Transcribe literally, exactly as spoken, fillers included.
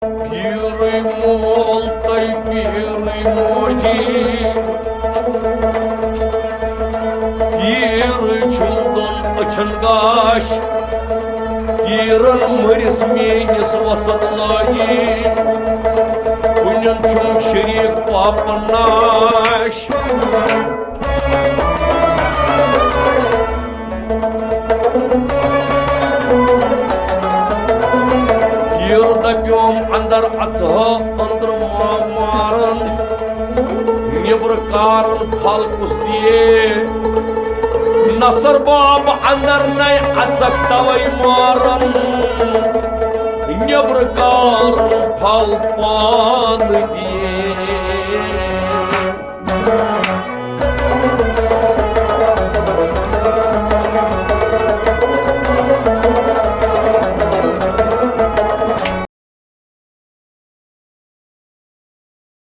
پیٖرٕے مول تہٕ پیٖرٕے موجی، پیٖرٕے چھُم دۄن أچھن گاش۔ پیٖرن مٔرِس میٲنِس وسط لٲگی، کُنٮ۪ن چھُم شریٖک پاپن ناش۔ ییٚلہِ دَپیوم اندر اژہو أنٛدرٕ ما-، مارن، نیبرٕ کارن پھل کُس دِیے؟ نصر باب اندر نے اژکھ توے مارن، نیبرٕ کارن پھل پانہٕ دِیے۔